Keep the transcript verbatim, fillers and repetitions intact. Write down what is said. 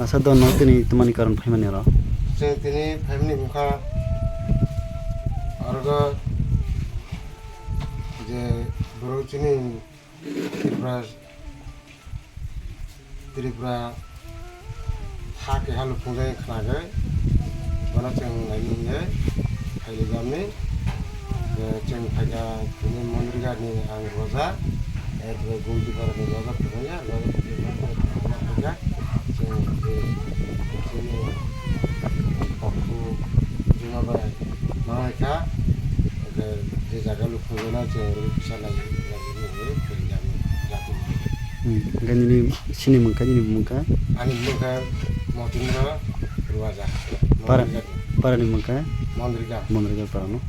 Asa do no tini tumani karon phaimani oro. Chwng tini phaimani wngkha orogo je borok chini Tripura, Tripura ha keha luphungjak khnagwi, bono chwng naini hwnwi phailaijamni. Chwng phaikha tini Mondrigani ang roja, erpore Gumtipara ni roja phunukya, roja phunukya phaikha. Chwng je chini kokhu Jumabai manglai kha, je jaga luphungjana chwng rwi kisa lai lai hwnwi phailaijamni. Hmm, hwnkhe nini chini mungkha, nini mungkha? Ani mungkha Motindra Ruwaja. Para, Mondrigani. Parani mungkha? Mondriga. Mondriga parano.